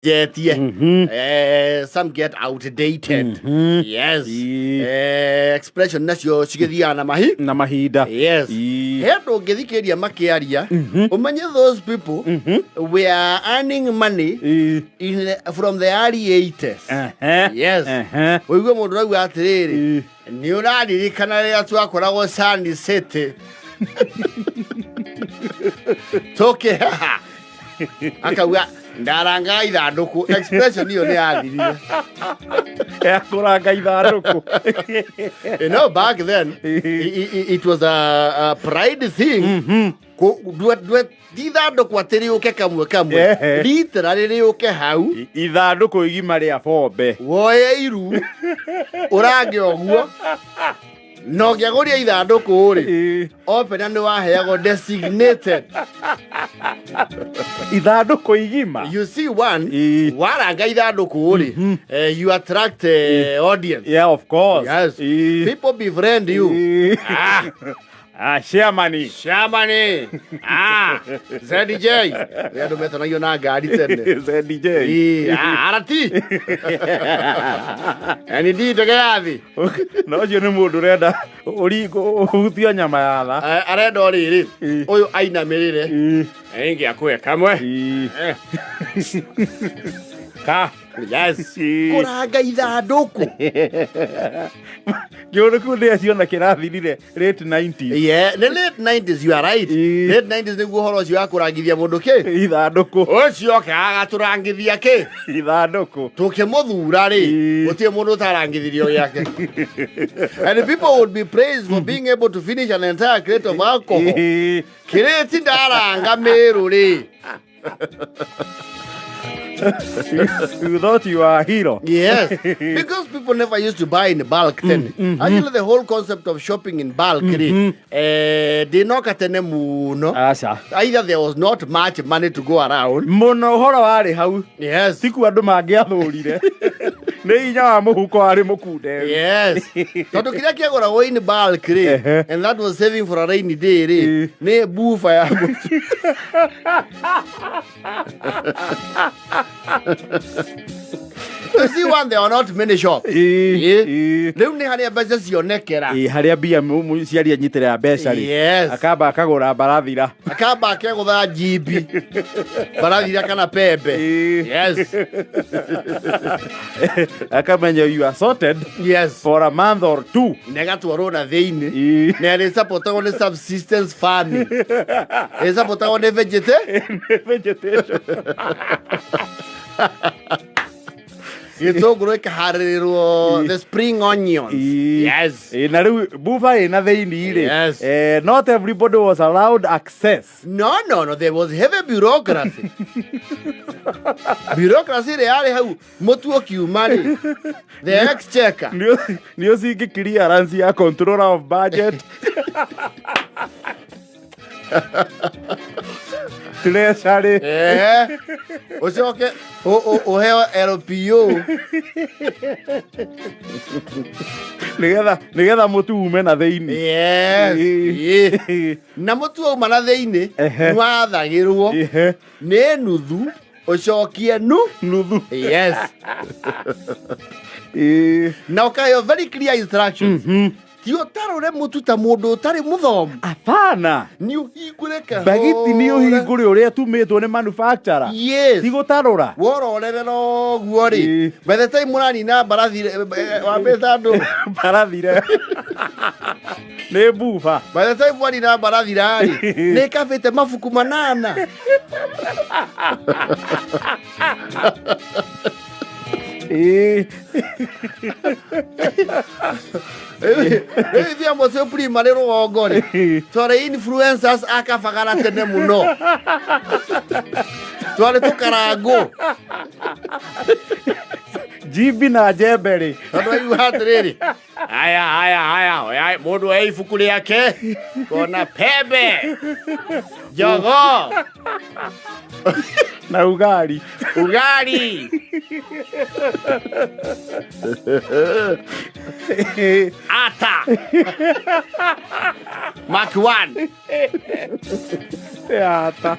Jetie. Some get outdated. Yes. Expression nacio cigĩthiaga na mahi na mahinda. Yes. He andũ ũngĩthikĩrĩria makĩaria ũmenye those people were earning money from the early 80s. Yes. Ũigue mũndũ rauga atĩrĩrĩ, nĩ ũraririkana rĩrĩa twakoragwo Sun City tũkĩheha, akauga ndarangaga ithandũkũ. Expression ĩyo nĩ yathirire. Ya kũranga ithandũkũ. You know, back then it was a pride thing. Ti ithandũkũ atĩ rĩũke kamwe kamwe, literally rĩũke hau. Ithandũkũ igima rĩa bombe. Woye iru ũrange ũguo na ũngĩagũria ithandũkũ rĩ, opener nĩ waheagwo designated. Ithandũkũ igima. You see, one, waranga ithandũkũ rĩ, you attract audience. Yeah, of course. Yes. People befriend you. Ah. Ah, chairman. Chairman. Ah, ZJ. Rĩa andũ metanagio na ngari tene. ZJ. Ah, RT. ND ndege ya thĩ. Na ũcio nĩ mũndũ ũrenda ũhutio nyama ya tha. Arenda o rĩrĩ, ũyũ ainamĩrĩre. Ingĩakũhe kamwe. Ka. Yes. Kũranga ithandũkũ. Kĩũndũ kĩu ndĩaciona kĩrathirire late 90s. Yeah, nĩ late 90s, you are right. Late 90s nĩguo ũhoro ũcio wa kũrangithia mũndũ kĩ? Ithandũkũ. Ũcio oke agatũrangithia kĩ? Ithandũkũ. Tũkĩmũthura rĩ, gũtirĩ mũndũ ũtarangithirio gĩake. And people would be praised for being able to finish an entire crate of alcohol. Kĩrĩti ndaranga Mĩrũ rĩ. You thought you were a hero. Yes, because people never used to buy in bulk tene. Actually, the whole concept of shopping in bulk rĩ, ndĩnoka tene mũno. Aca. Either there was not much money to go around. Mũno ũhoro warĩ hau. Yes. Tikuo andũ mangĩathũrire. Nĩ hinya wa mũhuko warĩ mũkunderu. Yes. Tondũ kĩrĩa kĩagũragwo in bulk rĩ, and that was saving for a rainy day rĩ, nĩ buba ya mũtu. You see, one, there are not many shops. Rĩu nĩ harĩa mbeca cionekera. Ĩ, harĩa mbia mũciari anyitĩrĩra mbeca rĩ, akamba akagũra mbarathira. Akamba akegũtha njimbi barathira kana pembe. Yes. Akamenya you are sorted. Yes. For a month or two. Nĩ agatwarwo na thĩinĩ na ĩrĩsapotagwo nĩ subsistence farming, ĩrĩsapotagwo nĩ vegetation. Gĩtũngũrũ ĩkaharĩrĩrwo, the spring onions. Yes. Ĩ, na rĩu buba ĩna thĩinĩ rĩ, Yes. Not everybody was allowed access. No, there was heavy bureaucracy. Bureaucracy ĩrĩa yarĩ hau mũtu ũkiuma rĩ, the exchequer. Nĩ ũcingi clearance ya controller of budget, treasury. Ũcoke ũheo LPO. Nĩgetha mũtu ume na thĩinĩ. Yes. Na mũtu wauma na thĩinĩ, nĩwathagĩrwo nĩ nuthu ũcokie nu nuthu. Yes, na ũkaheo very clear instructions, ti ũtarũre mũtu ta mũndũ ũtarĩ mũthomu. Hapana. Nĩ ũhingũre kahora. Mbagiti nĩ ũhingũre ũrĩa ĩtumĩtwo nĩ manufacturer. Yes. Ti gũtarũra. Wororerera ũguo rĩ, by the time mũranina mbarathi wambĩte andũ. Mbarathire nĩ buba. By the time mwanina mbarathira rĩ, nĩ kabĩte mabuku 8. Rĩu ithuĩ amwe cio primary rũgongo rĩ, twarĩ influencers akabagara tene mũno, twarĩ tũkarangũ. Njimbi na njembe rĩ. Tondũ aigua atĩrĩrĩ, aya aya aya, oya mũndũ oya ibuku rĩake kona pembe jogoo na ugari. Ugari ata Mark one. Ata.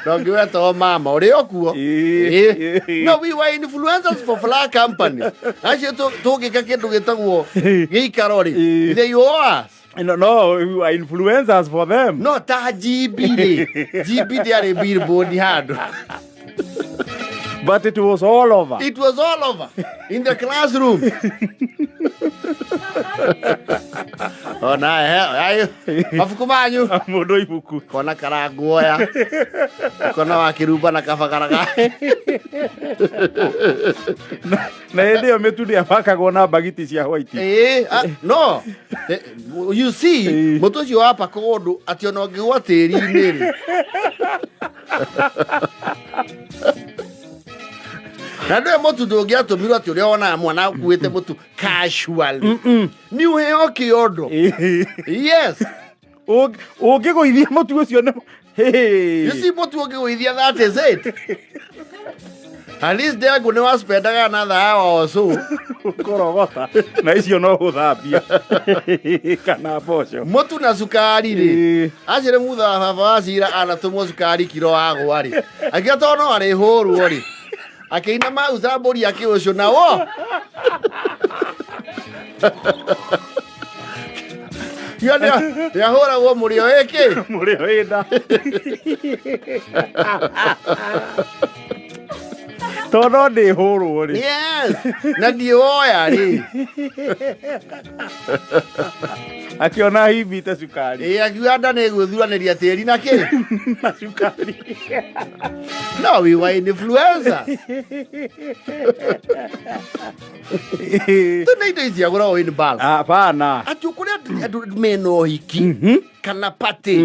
Na ũngĩ wetagwo mama ũrĩ o kuo. Ĩĩ. No, we were influencers for flour company. Acio tũngĩka kĩndũ gĩtagwo gĩikaro rĩ, they owe us. No, we were influencers for them. No ta GB rĩ, GB ndĩarĩ billboard handũ. But it was all over. It was all over in the classroom. Ona ayo mabuku manyu. Mũndũ ibuku. Kona karanguoya. Kona wakirumba na kabagaraga. Na hĩndĩ ĩyo mĩtu ndĩabakagwo na mbagiti cia white. No. You see, mũtũ ũcio wapakagwo ũndũ atĩ ona ũngĩgwa tĩri-inĩ rĩ. Na ndũĩ mũtu ndũngĩatũmirwo atĩ ũrĩa wonaga mwana akuĩte mũtu casually. Nĩ ũheo kĩondo. Yes. Ũngĩgũithia mũtu ũcio nĩ You see mũtu ũngĩgũithia, that is it. At least ndengũ nĩ waspendaga another hour or so. Kũrogota na icio no gũthambia kana mboco. Mũtu na cukari rĩ. Acio nĩ mutha wa baba wa cira anatũmwo cukari kiro wagwa rĩ. Akiuga tondũ no arĩhũrwo rĩ. Akĩina mauca mbũri akĩũcũna wo. Iyo nĩahũragwo mũrĩo ĩkĩ. Mũrĩo ĩnda. Tondũ no ndĩhũrwo rĩ. Yes. Na ndiwoya rĩ. Akĩona himbite cukari. Ĩĩ, akiuga nda nĩ gwĩthuranĩria tĩri na kĩ? Na cukari. No, we were influencers. Tene indo ici ciagũragwo in bulk. Hapana. Atĩ ũkũrĩa andũ mena ũhiki kana party.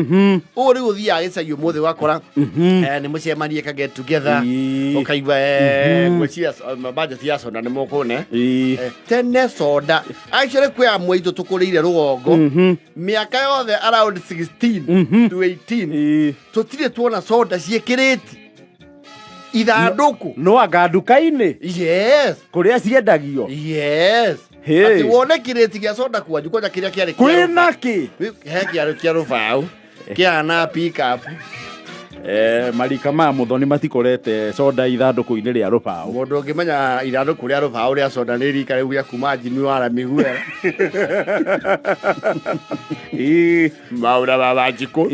Ũũ rĩu ũthiaga gĩcagi ũmũthĩ ũgakora nĩ mũcemanie ka get together. Ũkaigua ngwĩciria budget ya soda nĩ mũkũne. Tene soda. Actually kwĩ amwe aitũ tũkũrĩire rũgongo. Mĩaka yothe around 16 to 18 tũtirĩ tuona soda ciĩkĩrĩti ithandũkũ. No anga nduka-inĩ. Yes. Kũrĩa ciendagio. Yes. Hey. Atĩ wone kĩrĩti gĩa soda kwanyu kwanja kĩrĩa kĩarĩ kĩa Kwĩna kĩ? He kĩarĩ kĩa rũbaũ kĩhana pick up. Marika ma Mũthoni matikorete soda ithandũkũ-inĩ rĩa rũbaũ. Mũndũ ũngĩmenya ithandũkũ rĩa rũbaũ rĩa soda nĩ rika rĩu rĩa kuma Jimmy wa Miguel. Maũra wa Wanjikũ.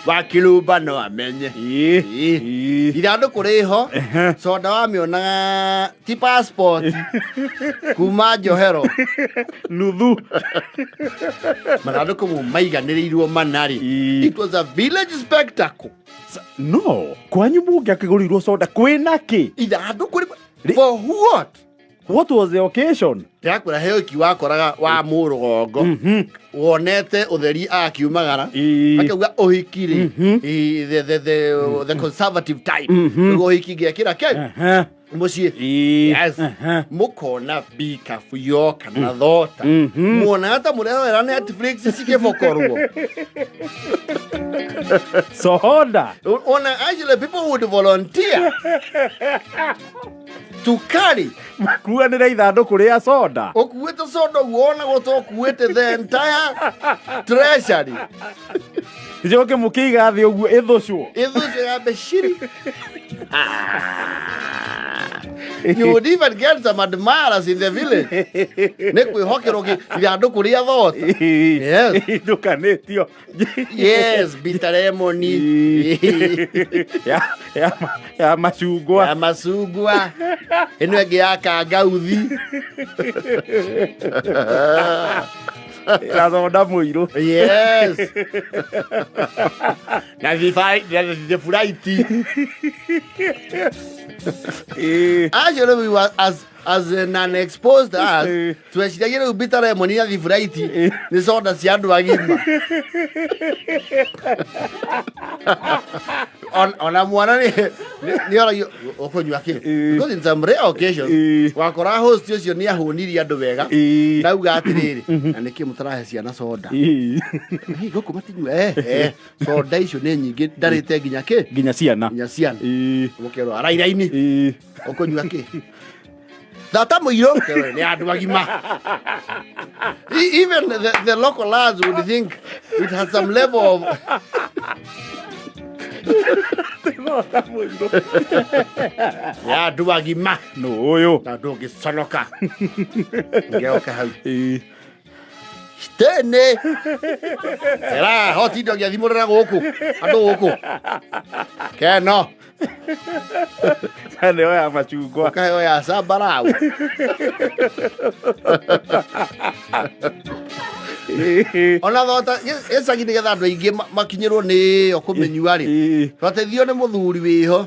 Wakilumba no amenye. Ithandũkũ rĩho soda wamĩonaga ti passport kuma njohero. Nuthu. Mathandũkũ mau maiganĩrĩirwo mana rĩ. It was a village spectacle. No, kwanyu mũngĩakĩgũrĩirwo soda kwĩna kĩ? Ithandũkũ for what? What was the occasion? Ndĩrakwĩra he ũiki wakoraga wa mũrũgongo wonete ũtheri akiumagara akauga ũhiki rĩ, the conservative type. Nĩguo ũhiki ngekĩra ke mũciĩ. Yes. Mũkona bikabu yoka na thota muona ta mũrerorera Netflix cikĩbokorwo. Soda. Ona actually people would volunteer to carry. Makuanĩra ithandũkũ rĩa soda. Ũkuĩte soda ũguo wonagwo ta ũkuĩte the entire treasury. Njoke mũkĩiga thĩ ũguo ĩthũcwo. Ĩthũcwo ya mbeciri. You would even get some admirers in the village. Nĩ kwĩhokerwo ithandũkũ rĩa thota. Yes. Ndũkanĩtio. Yes, bitter lemon. Ya macungwa. Ya macungwa. Ĩno ĩngĩ ya kangauthi. Na soda mũirũ. Yes. Na thiburaiti. Actually we were as non-exposed as tweciragia rĩu bitter lemon na thiburaiti nĩ soda cia andũ agima. Ona mwana nĩ oragio ũkũnyua kĩ? Because in some rare occasions wakora host ũcio nĩ ahũnirie andũ wega nauga atĩrĩrĩ, na nĩkĩ mũtarahe ciana soda? Hey, gũkũ matinyua soda icio nĩ nyingĩ ndarĩte nginya kĩ? Nginya ciana. Nginya ciana. Mũkerwo arairaini. Ũkũnyua kĩ? Thata mũirũ nĩ andũ agima. Even the local lads would think it has some level of Thota mũirũ. Ya andũ agima. Nũ ũyũ? Na ndũngĩconoka ngeoka hau. Ĩĩ. Tene era hotinda ũgĩathimũrĩra gũkũ andũ gũkũ keno. Nĩyo ya macungwa. Ũkaheo ya zambarau. Ĩĩ. Ona thota gĩcagi nĩgetha andũ aingĩ makinyĩrwo nĩ ĩyo kũmĩnyua rĩ, twateithio nĩ mũthuri wĩho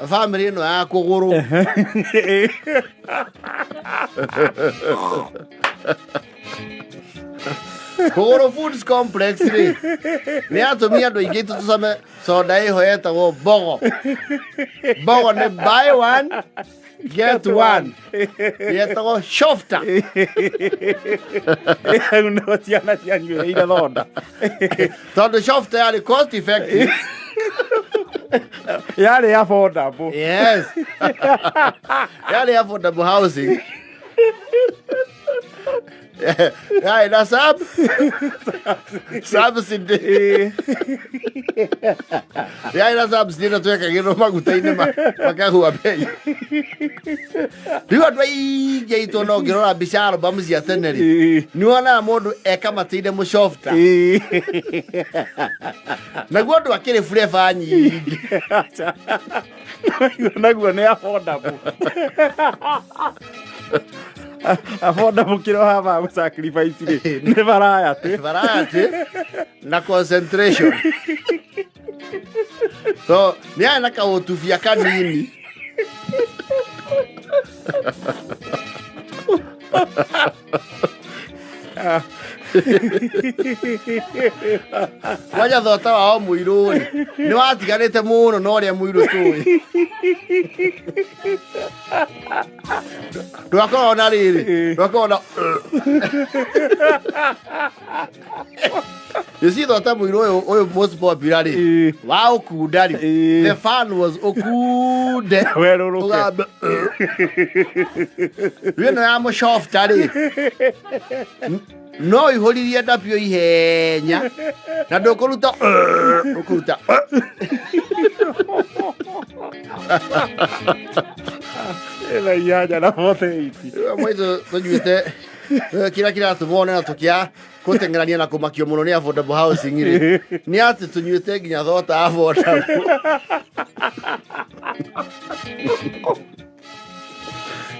bamĩrĩ ĩno ya kũgũrũ. Kũgũrũ Foods Complex rĩ, nĩ yatũmire andũ aingĩ aitũ tũcame soda ĩho yetagwo Mbogo. Mbogo nĩ buy one get one, yetagwo Shofta. Rĩu nĩho ciana cianyuĩrĩire thonda. Tondũ Shofta yarĩ cost effective. Yarĩ affordable. Yes, yarĩ affordable housing, yarĩ na subsidy, yarĩ na subsidy ĩno twekagĩrwo maguta-inĩ makagũa bei. Rĩu andũ aingĩ aitũ no ngĩrora mbica album cia tene rĩ, nĩ wonaga mũndũ ekamatĩire mũcofta, naguo andũ akĩrĩ flavour nyingĩ. Naguo nĩ affordable, affordable kĩro haba gũ sacrifice rĩ, nĩ variety. Variety na concentration, so nĩ arĩ na kaũtubia kanini. Kwanja thota wao mũirũ rĩ, nĩ watiganĩte mũno na ũrĩa mũirũ tũĩ. Ndwakoragwo na rĩrĩ, ndwakoragwo na you see thota mũirũ ũyũ, ũyũ most popular rĩ, wa ũkunda rĩ, the fun was ũkunde werũrũke. Ũgambe, rĩu ĩno ya mũcofta rĩ, no ihũririe ndapio ihenya na ndũkũruta ũkũruta. Ĩna 8 na 48. Mwaitũ tũnyuĩte kĩrĩa kĩratũma one na tũkĩa kũteng'erania na kũmakio mũno nĩ affordable housing rĩ, nĩ atĩ tũnyuĩte nginya thota affordable,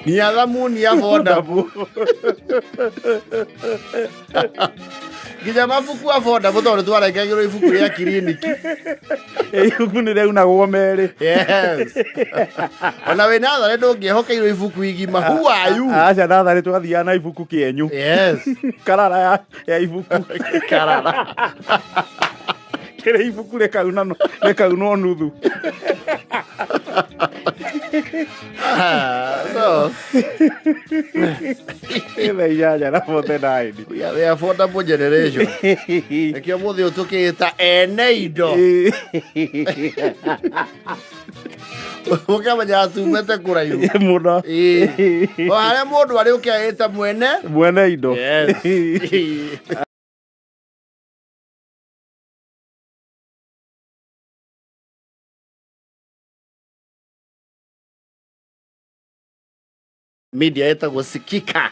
nginya thamuni affordable, nginya mabuku affordable, tondũ twarengagĩrwo ibuku rĩa kiriniki. Ibuku nĩ rĩaunagwo merĩ. Yes, ona wĩ natharĩ ndũngĩehokeirwo ibuku igima. Who are you? Aca, natharĩ twathiaga na ibuku kĩenyu. Yes. Karara ya ibuku. Karara. Kĩrĩ ibuku rĩkauna rĩkaunwo nuthu. Ah, so Ĩna 8 na 49. We are the affordable generation. Nĩkĩo mũthĩ ũyũ tũkĩĩta ene indo, ũkamenya tumĩte kũraihu. Mũno. Ĩĩ. O harĩa mũndũ arĩ ũkeĩta mwene. Mwene indo. Yes. Media ĩtagwo Sikika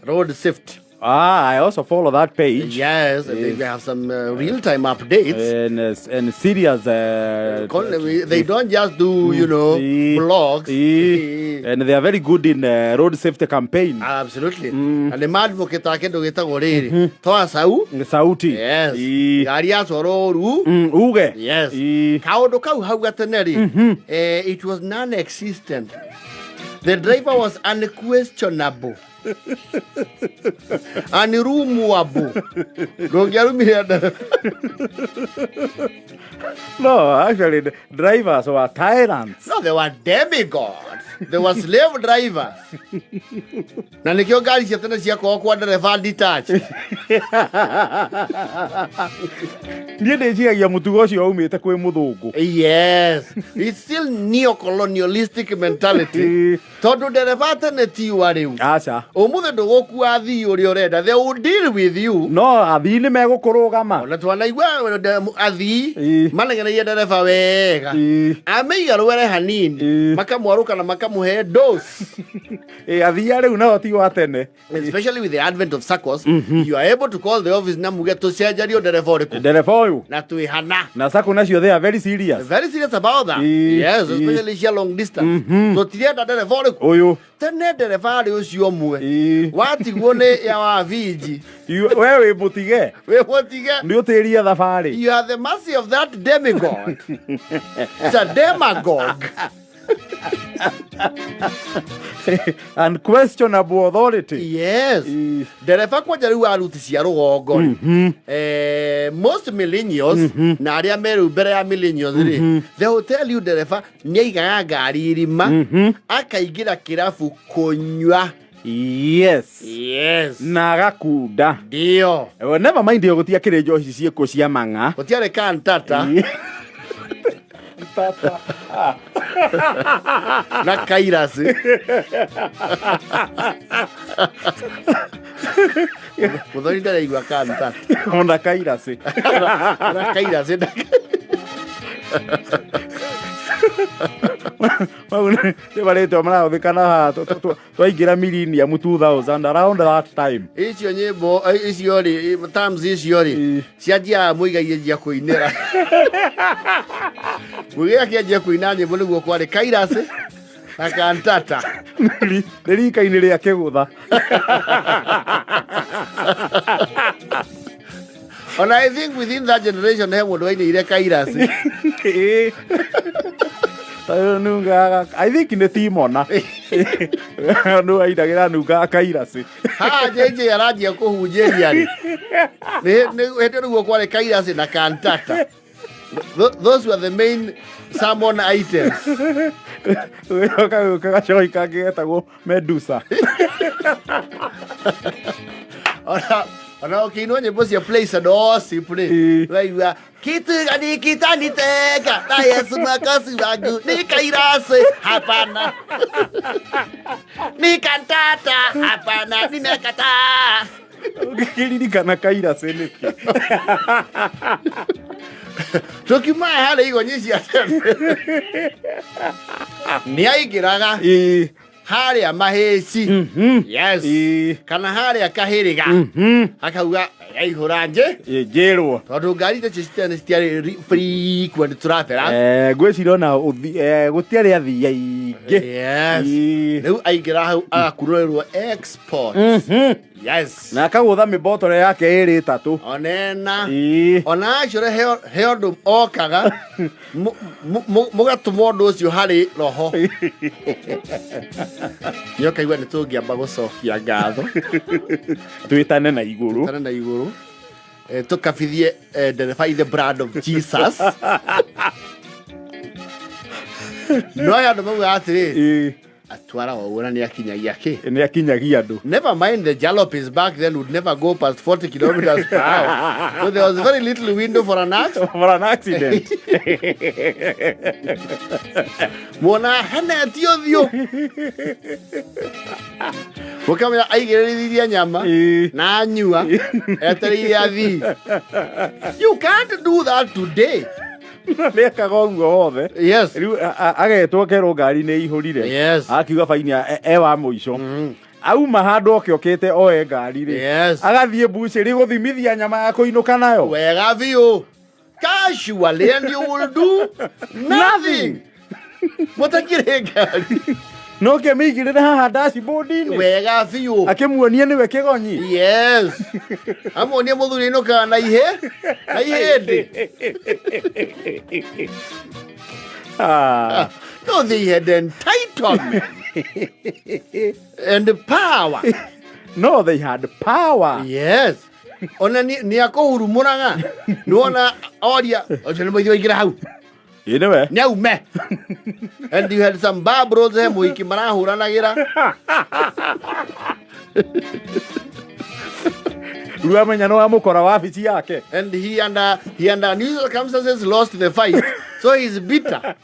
Road Safety. Ah, I also follow that page. Yes, and they have some real time updates And serious They don't just do blogs. And they are very good in road safety campaign. Absolutely. Na nĩ madvocate a kĩndũ gĩtagwo rĩrĩ toa sau Sauti. Yes. Ngari yatwarwo ũru. Uge. Yes. Kaũndũ kau hau gatene rĩ, it was non-existent. The driver was unquestionable. Anirumuabu ndũngĩarumire ndereba. No, actually, the drivers were tyrants. No, they were demigods. They were slave drivers. Na nĩkĩo ngari cia tene ciakoragwo kwa ndereba detached. Niĩ ndĩciragia mũtugo ũcio waumĩte kwĩ mũthũngũ. Yes. It's still neo-colonialistic mentality. Tondũ ndereba tene ti wa rĩu. Aca. Ũmũthĩ ndũgũkua athii ũrĩa ũrenda. They will deal with you. No athii nĩ megũkũrũgama. Ona twanaigua athii manegenagia ndereba wega. Ameiga rwere hanini. Makamwarũka na makamũhe dose. Ĩ, athii a rĩu nao ti wa tene. Especially with the advent of SACCOs, you are able to call the office na muge tucenjerio ndereba ũrĩkũ. Ndereba ũyũ. Na twĩ hana. Na SACCO nacio they are very serious. Very serious about that. Yes, especially cia long distance. Tũtirenda ndereba ũrĩkũ. Ũyũ. Tene ndereba arĩ ũcio ũmwe. Watigwo nĩ ya wa vinji. We wĩ mũtige. Wĩ mũtige. Nĩ ũtĩrie thabarĩ. You are the mercy of that demigod. It's a demagogue. Unquestionable authority. Yes. Ndereba kwanja rĩu aruti cia rũgongo rĩ. Most millennials na arĩa me rĩu mbere ya millennials rĩ, they will tell you ndereba nĩ aigaga ngari irima akaingĩra kĩrabu kũnyua. Yes. Yes. Na agakunda. Ndio. Never mind ĩyo gũtiakĩrĩ njohi ciĩkuo cia mang'a. Gũtiarĩ kantata. Tata. Na kairasi. Mũthoni ndaraigua kantata. Ona kairasi. Ona kairasi. Mau nĩ marĩtwa marahũthĩka na haha twaingĩra millennium 2000 around that time. Icio nyĩmbo icio rĩ, terms icio rĩ, cianjiaga Mũigai anjia kũinĩra. Mũigai akĩanjia kũina nyĩmbo nĩguo kwarĩ kairasi na kantata. Nĩ rika-inĩ rĩa kĩgũtha. Ona I think within that generation he mũndũ wainĩire kairasi. Ĩĩ. Tondũ nungaga, I think nĩ Timona. Nũ ainagĩra nungaga kairasi. Haha JJ aranjia kũhunjĩria rĩ. Nĩ hĩndĩ nĩguo kwarĩ kairasi na kantata. Those were the main sermon items. Gũgĩcoka gũka gacoi kangĩ getagwo Medusa. Ona ũkĩinwo nyĩmbo cia praise and worship rĩ, waigua kitu gani kitaniteka na Yesu mwokozi wangu ni kairasi hapana, ni kantata hapana, nimekataa. Ũngĩkĩririkana kairasi nĩkĩ? Tũkiuma harĩa igonyi cia tene nĩ aingĩraga harĩa mahĩci. Yes. Kana harĩa kahĩrĩga. Akauga yaihũra nje. Ĩ, njĩrwo. Tondũ ngari icio citiarĩ citiarĩ frequent travelers. Ngwĩciria ona gũtiarĩ athii aingĩ. Yes. Rĩu aingĩra hau agakururĩrwo export. Yes. Na akagũtha mĩbotoro yake ĩrĩ ĩtatũ. Onena. Ona actually he ũndũ okaga mũgatũma ũndũ ũcio harĩ roho. Nĩ ũkaigua nĩ tũngĩamba gũcokia ngatho. Twĩtane na igũrũ. Twĩtane na igũrũ. Tũkabithie ndereba in the blood of Jesus. No aya andũ maugaga atĩrĩrĩ, atwaraga ũguo na nĩ akinyagia kĩ? Nĩ akinyagia andũ. Never mind the jalopis back then would never go past 40 kilometers per hour. So there was very little window for an accident. For an accident. Muona heneti ũthiũ. Mũkamenya aigĩrĩrĩrie nyama na anyua etereire athii. You can't do that today. Nĩ ekaga ũguo wothe. Yes. Rĩu agetwo kerwo ngari nĩ ihũrire. Yes. Akiuga baini e wa mũico. Auma handũ oke okĩte oe ngari rĩ. Yes. Agathiĩ mbucĩrĩ gũthimithia nyama ya kũinũka nayo. Wega biũ. Casually and you will do nothing. Mũtakĩrĩ ngari. No kĩmĩigĩrĩre haha dashboard-inĩ. Wega biũ. Akĩmuonie nĩwe kĩgonyi. Yes. Amuonie mũthuri inũkaga na ihe na ihĩndĩ. No, they had entitlement. And power. No, they had power. Yes, ona nĩ akũhurumũraga, nĩwona oria ũcio nĩ mũithi waingĩra hau. Ĩ nĩwe. Nĩ aume. And you had some bar bros, he mũhiki marahũranagĩra. Rĩu amenya nĩ wamũkora wabici yake. And he under new circumstances lost the fight, so he's bitter.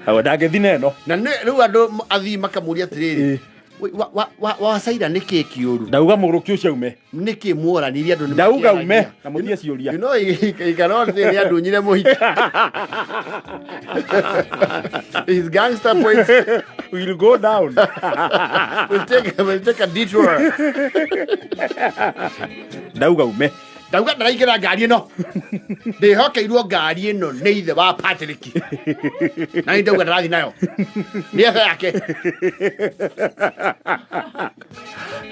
Awe ndangĩthi na ĩno. Na rĩu andũ athii makamũria atĩrĩrĩ, "Wai, wacaira nĩ kĩ kĩũru?" Ndauga mũgũrũki ũcio aume. Nĩ kĩ muoranirie andũ nĩ Ndauga ume makĩaragia? na mũtie ciũria. You know he cannot say nĩ andunyire mũhiki. His gangster points will go down. Will take a detour. Ndauga ume. Ndauga ndaraingĩra ngari ĩno, ndĩhokeirwo ngari ĩno nĩ ithe wa Patrick, na nĩ ndauga ndarathi nayo nĩ ethe yake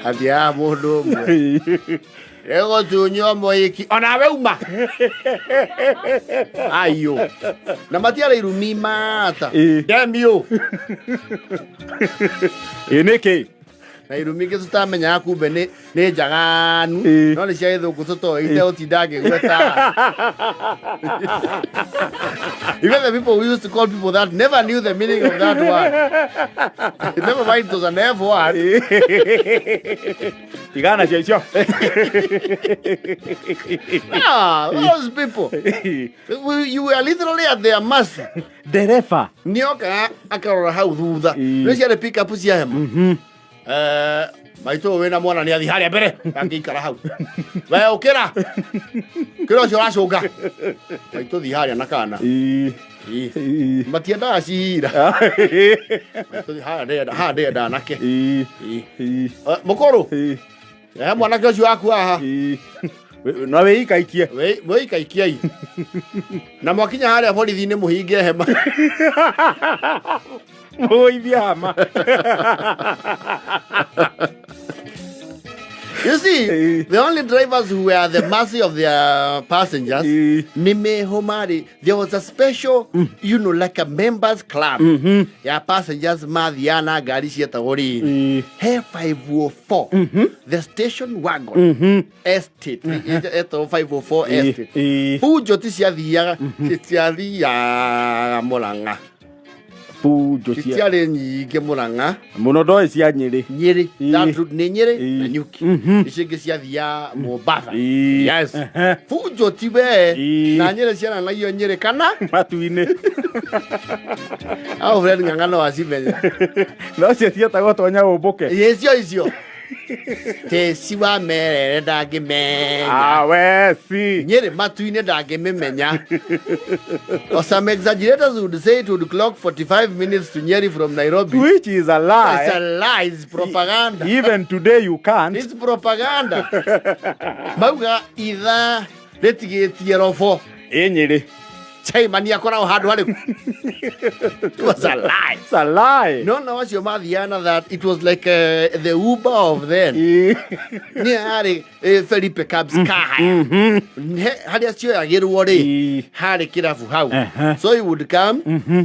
hathiaga mũndũ ũmwe ĩgũtunywo mũhiki onawe uma ayo na matiarĩ irumi mata. Ndemiũ. Ĩ nĩkĩ? Na irumi ingĩ tũtamenyaga kumbe nĩ njaganu. No nĩ cia gĩthũngũ tũtoĩ itegũtinda ngĩgweta. Even the people who used to call people that never knew the meaning of that word. Never mind, it was an F word. Tigana cio icio. Ah, those people. You were literally at their mercy. Ndereba. Nĩokaga akarora hau thutha. Nĩ ciarĩ pick up cia hema. Maitũ ũyũ wĩna mwana nĩ athi harĩa mbere angĩikara hau, we ũkĩra kĩra ũcio ũracũnga maitũ thi harĩa na kana. Matiendaga cira maitũ thi harĩa ndĩrenda, haha ndĩrenda anake. Mũkũrũ, mwanake ũcio waku haha. Na wĩikaikie. Wĩikaikiei na mwakinya harĩa borithi-inĩ mũhinge hema. Mũgũithie hama. You see, the only drivers who were at the mercy of their passengers, nĩ meho marĩ, there was a special, like a members club ya passengers mathiaga na ngari cietagwo rĩrĩ. He 504, the station wagon estate, etagwo 504 estate. Bunjo ti ciathiaga, ciathiaga Mũrang'a. Bunjo cia Citiarĩ nyingĩ Mũrang'a. Mũno ndoĩ cia Nyĩrĩ. Nyĩrĩ. That route nĩ Nyĩrĩ na Nyuki. Icio ingĩ ciathiaga Mombasa. Yes. Bunjo ti we. Na Nyĩrĩ ciananagio Nyĩrĩ kana matu-inĩ. Alfred Ng'ang'a no acimenya. No cio cietagwo tonya ũmbũke. Icio icio teci wa merere ndangĩmenya. Aweci. Nyĩrĩ matu-inĩ ndangĩmĩmenya. Or some exaggerators would say it would clock 45 minutes to Nyeri from Nairobi. Which is a lie. It's a lie, it's propaganda. Even today you can't. It's propaganda. Mauga ithaa rĩtigĩtie robo. Ĩ Nyĩrĩ. Chaimani akoragwo handũ harĩkũ? It was a lie. It's a lie. No acio mathiaga na that, it was like the Uber of then. Nĩ yarĩ Felipe Cabs car hire. Harĩa cioyagĩrwo rĩ, harĩ kĩrabu hau. So you would come,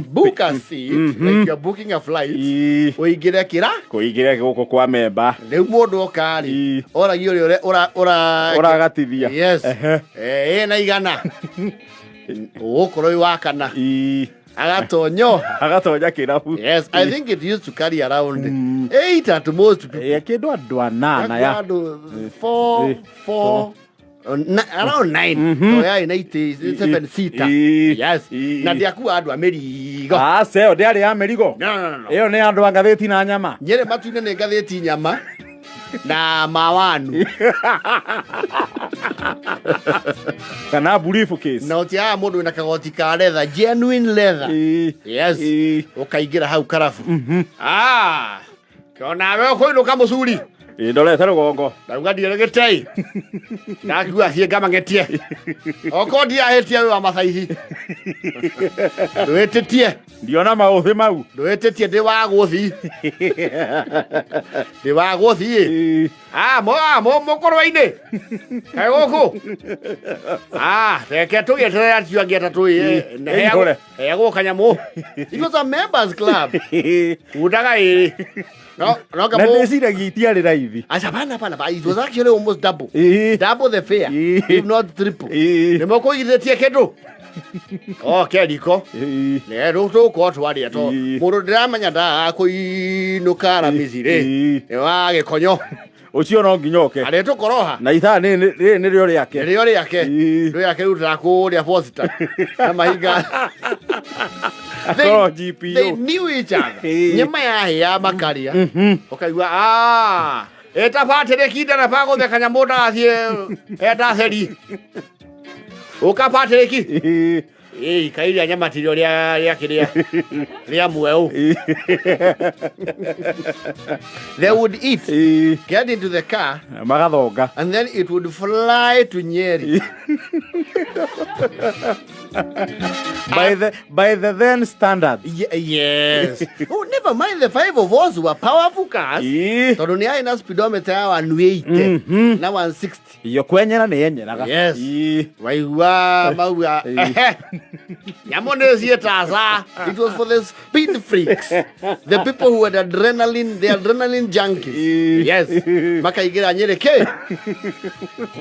book a seat like you're booking a flight, ũingĩre kĩra kũingĩra gũkũ kwa memba. Rĩu mũndũ oka rĩ, oragia ũrĩa ũra Ũragatithia. Yes. Ĩna igana ũgũkorwo wĩ wa kana. Agatonyo. Agatonya kĩrabu. Yes, I think it used to carry around eight at most people. Kĩndũ andũ anana ya. Andũ four, four, around nine. So yarĩ na itĩ seven seater. Yes. Na ndiakua andũ a mĩrigo. Aca, ĩyo ndĩarĩ ya mĩrigo. No, no, no, no. Ĩyo nĩ andũ a ngathĩti na nyama. Nyĩrĩ matu-inĩ nĩ ngathĩti, nyama na mawanu. Kana briefcase. Na ũtiaga mũndũ wĩna kagoti ka leather, genuine leather. Yes. Ũkaingĩra hau karabu. Ah, kĩonawe ũkũinũka mũcuri. Ĩ, ndorete rũgongo. Ndauga ndiĩrĩ gĩtei ndakua thiĩ ngamang'etie okorwo ndirahĩtia wĩ wa mathaihi ndwĩtĩtie. Ndiona maũthĩ mau. Ndwĩtĩtie ndĩ wa gũthi, ndĩ wa gũthiĩ. Ah, mo ah, mo mũkũrwe-inĩ kaĩ gũkũ. Ah, reke tũgĩeterere acio angĩ atatũ ĩ. Ĩihũre. Heagwo kanyamũ. It was a members club. Undaga ĩrĩ no no Na kamũ. ndĩciragia itiarĩ raithi. Aca, bana bana ba, it was actually almost double. Double the fare. If not triple. Nĩ mũkũigithĩtie kĩndũ. Oke riko. Nĩ rĩu tũgũkorwo twarĩa to mũndũ ndĩramenya ndagaga kũinũka Aramithi rĩ. Nĩ wa gĩkonyo. Ũcio no nginya oke. Arĩ tũkoroha. Na ithaa rĩrĩ rĩrĩ nĩrĩo rĩake. Nĩrĩo rĩake. Rĩo rĩake rĩu ndĩrakũrĩa posta. Na mahinga. Akorwo They GPO. knew each other. Nyama yahĩa makaria. Ũkaigua ah ĩta Patrick ndereba gũtheka nyamũ ndagathiĩ endatheri. Ũka Patrick. Ĩĩ kairia nyama tirio rĩa rĩa kĩrĩa rĩa mweũ. They would eat, get into the car Magathonga. And then it would fly to Nyeri. By the then standards. Yes. Oh, never mind, the five of us were powerful cars. Tondũ nĩ yarĩ na speedometer ya 180 na 160. Iyo kwenyera nĩ yenyeraga. Yes. Waigua mauga ehe nyamũ nĩ ciĩtaca. It was for the speed freaks, the people who had adrenaline, the adrenaline junkies. Yes, makaingĩra Nyĩrĩ kĩ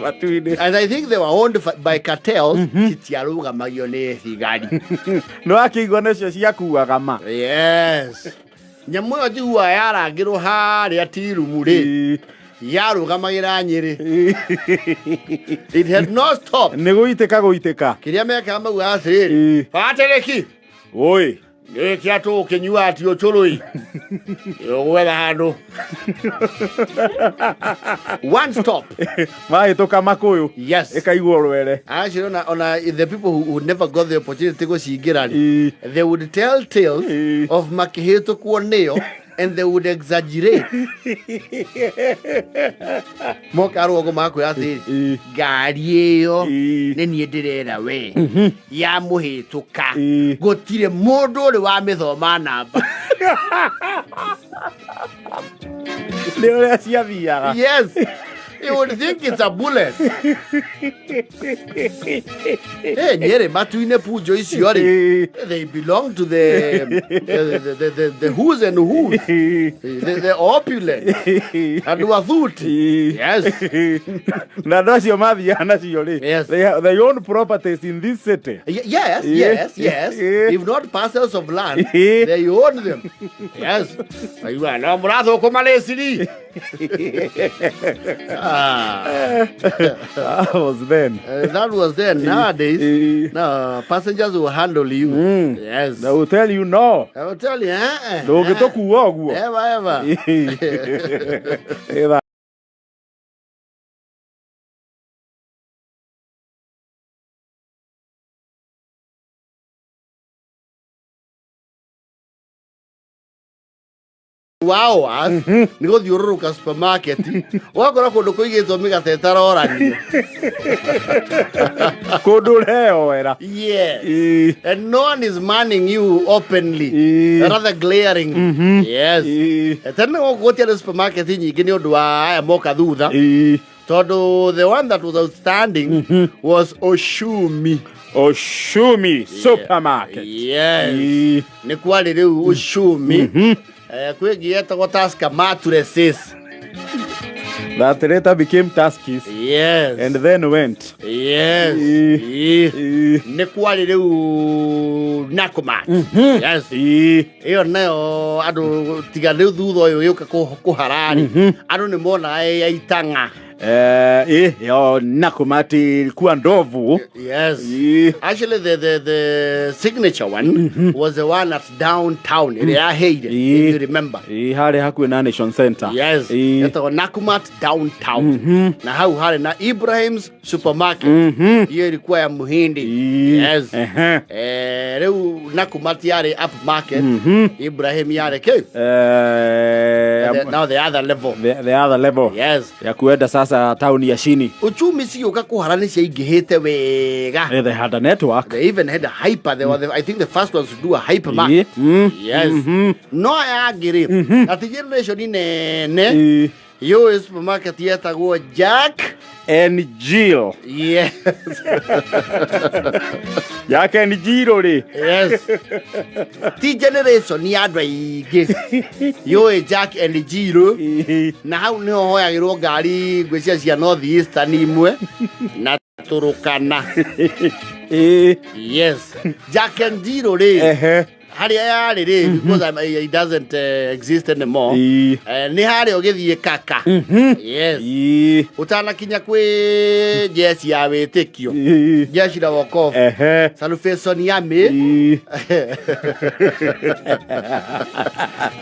matu-inĩ. And I think they were owned by cartels. Citiarũgamagio nĩ thigari. Nĩ wakĩigua nĩcio ciakuaga ma. Yes, nyamũ ĩyo njiguaga yarangĩrwo harĩa tirumu rĩ, yarũgamagĩra Nyĩrĩ. It had no stop. Nĩ gũitĩka gũitĩka. Kĩrĩa mekaga maugaga atĩrĩrĩ, Patrick, Oi. Gĩkĩ atũkĩnyua ati ũcũrũ ũgwetha handũ one stop. Mahĩtũka makũyũ. Yes. Ĩkaigua rwere. Actually, ona the people who never got the opportunity gũcingĩra rĩ, they would tell tales of makĩhĩtũkwo nĩyo and they would exaggerate. Moka rũgongo magakwĩra atĩrĩ, ngari ĩyo nĩ niĩ ndĩrera we yamũhĩtũka, gũtirĩ mũndũ ũrĩ wamĩthoma namba. Nĩ ũrĩa ciathiaga. Yes, you would think it's a bullet. Hey, Nyeri matu-inĩ punjo icio rĩ, they belong to the who's and who's, the opulent, andũ athuti. Yes. Na andũ acio mathiaga nacio rĩ, Yes. they own properties in this city. Yes, yes. If not parcels of land, they own them. Yes. Aigua, no mũrathũkũma rĩciri. Ah. That was then. That was then. Nowadays, no, passengers will handle you. Yes. They will tell you no. I will tell you, eh, eh. Ndũngĩtũkua ũguo. Ever, ever. Ĩtha. 2 hours nĩ gũthiũrũrũka supermarket, ũgakora kũndũ kũigĩtwo mĩgate ĩtaroranio. Kũndũ ũreyoera. Yes, and no one is manning you openly, rather glaring. Yes. Tene gũkũ gũtiarĩ supermarket nyingĩ nĩ ũndũ wa aya moka thutha, tondũ the one that was outstanding was Oshumi. Oshumi supermarket. Yes. Nĩ kwarĩ rĩu Ushumi. Kwĩ ĩngĩ yetagwo Tusker mattresses. That later became Tuskies. Yes. And then went. Yes. Nĩ kwarĩ rĩu Nakumatt. Yes. Ĩyo nayo andũ tiga rĩu thutha ũyũ gĩũka kũhararĩ, andũ nĩ monaga ĩ ya itang'a. Yo Nakumatt ilikuwa ndovu. Yes. Ĩ. Actually, the signature one was the one at downtown. Ĩrĩa yaheire, if you remember. Ĩ, harĩa hakuhĩ na Nation Center. Yes. Yetagwo Nakumatt downtown. Na hau harĩ na Ibrahim's supermarket. Hiyo ilikuwa ya Muhindi. Yes. Rĩu Nakumatt yarĩ upmarket. Ibrahim yarĩ kĩ? Now the other level. The other level. Yes. Ya kuenda sasa tauni ya chini. Uchumi cigĩũka kũhara nĩ ciaingĩhĩte wega. They had a network. They even had a hyper. They were, I think, the first ones to do a hypermarket. Yes. No aya angĩ rĩ, ati generation nene yũĩ supermarket yetagwo Jack and Jill. Yes. Jack and Jill rĩ. Yes. Ti generation ya andũ aingĩ yũĩ Jack and Jill. Na hau nĩho hoyagĩrwo ngari ngwĩciria cia North Eastern imwe na Turukana. Yes. Jack and Jill rĩ, harĩa yarĩ rĩ, because it doesn't exist anymore. Nĩ harĩa ũgĩthiĩ kaka. Yes. Ũtanakinya kwĩ jeci ya wĩtĩkio. Jeshi la wokovu. Salvation Army.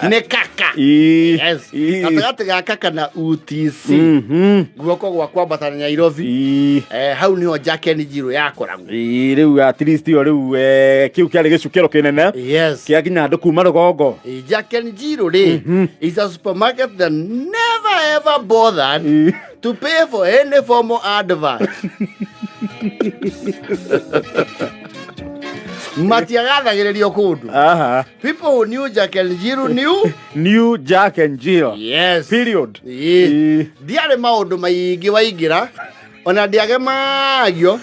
Nĩ kaka. Yes. Gatagatĩ ga kaka na UTC. Guoko gwa kwambata na Nairobi. Hau niho Jack and Jill yakoragwo. Ĩ, rĩu at least ĩyo rĩu kĩu kĩarĩ gĩcukĩro kĩnene kĩa nginya andũ kuma rũgongo. Jack and Jill rĩ is a supermarket that never ever bothered to pay for any formal advert. Matiagathagĩrĩrio kũndũ. People who knew Jack and Jill knew New Jack and Jill. Yes. Period. Ĩĩ. Ndiarĩ maũndũ maingĩ waingĩra ona ndiagemagio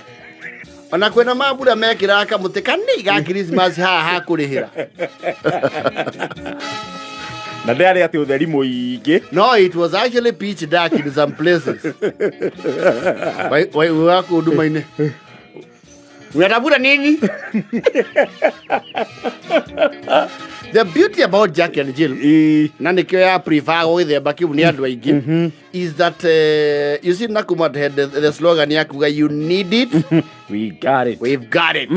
ona kwĩna mambura mekĩraga kamũtĩ kanini ga Christmas haha ha kũrĩhĩra. Na ndĩarĩ atĩ ũtheri mũingĩ. No, it was actually pitch dark in some places. Waiuga kũu nduma-inĩ. Unatafuta nini? The beauty about Jack and Jill, na nĩkĩo ya prefer gĩthemba kĩu nĩ andũ aingĩ, is that you see, Nakumatt had the slogan ya kuga, "You need it, we got it." We've got it.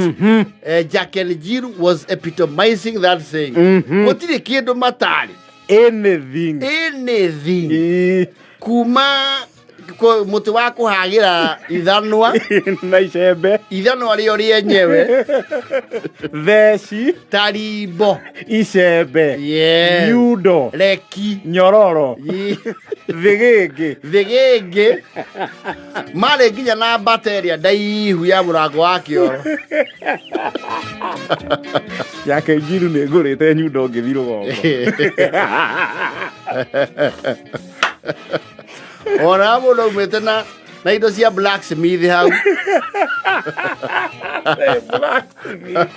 Jack and Jill was epitomizing that saying. Gũtirĩ kĩndũ matarĩ. Anything. Anything. Kuma mũtĩ wa kũhagĩra ithanwa na icembe, ithanwa rĩo rĩenyewe, theci, tarimbo, icembe, nyundo, reki, nyororo, thĩgĩngĩ, thĩgĩngĩ, marĩ nginya na mbata ĩrĩa ndaihu ya mũrango wa kĩoro. Jack and Jill nĩ ngũrĩte nyundo ngĩthiĩ rũgongo. Ona mũndũ aumĩte na indo cia blacksmith hau. Blacksmith.